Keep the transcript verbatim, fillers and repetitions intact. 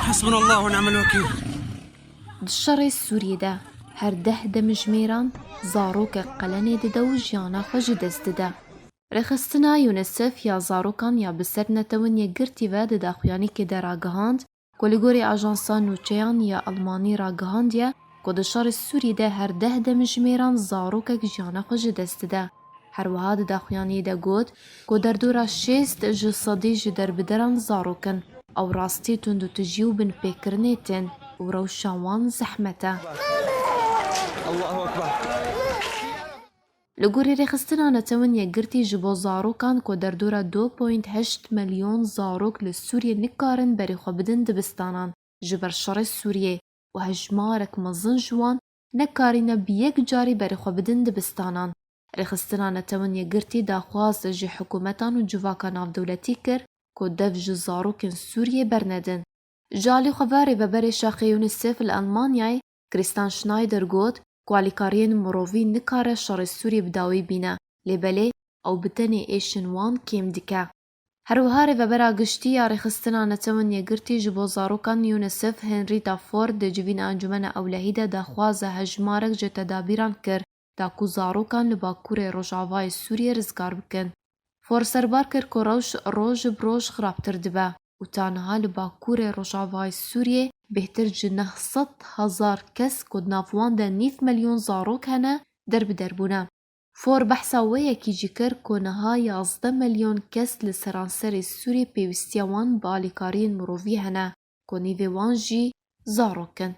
حسبنا الله ونعم الوكيل. Di şerê Sûriyê de her deh demjimêran zarokek qelenê dide û jiyana xwe ji dest dide. Rêxistina UNICEF ya zarokan ya bi ser Netewên Yekgirtî ve di daxuyanîkê de ragihand ku li gorî ajansa nûçeyan ya Elmanî ragihandiye ku di şerê Sûriyê de her deh demjimêran zarokek jiyana xwe ji dest dide. Her wiha di daxuyaniyê de got ku derdora şêst ji sedî ji derbideran zarok in. Ew rastî tundûtijî û binpêkirinê tên û rewşa wan zehmet e. الله أكبر. Li gorî rêxistina Netewên Yekgirtî ji bo zarokan ku derdora du point heşt milyon zarok li Sûriyê nikarin berê xwe bidin dibistanan ji ber şerê Sûriyê û hejmarek mezin ji wan nekarîne bi yek carî berê xwe bidin dibistanan. Rêxistina Netewên Yekgirtî daxwaz ji hikûmetan û civaka navdewletî kir ku dev ji zarokên Sûriyê bernedin. Ji alî xwe ve rêveberê şaxê UNICEF li Elmanyayê Christian Schneider got ku alîkariyên mirovî nikare şerê Sûriyê bi dawî bîne, lê belê ew bi tenê êşên wan kêm dike. Her wiha rêvebera giştî ya Rêxistina Netewên Yekgirtî ji bo zarokan UNICEF Henrietta Fore di civîna Encûmena Ewlehî de daxwaza hejmarek ji tedabîran kir da ku zarokan li bakurê rojavayê Sûriyê rizgar bikin. Fore serbar kir ku rewş roj bi roj xirabtir dibe û ta niha li bakurê rojavayê Sûriyê bêhtir ji neh sed hezar kes ku di nav wan de nîv milyon zarok hene derbider bûne. Fore behsa wê yekî jî kir ku niha yazdeh milyon kes li seranserê Sûriyê pêwîstiya wan bi alîkariyên mirovî hene ku nîvê wan jî zarok in.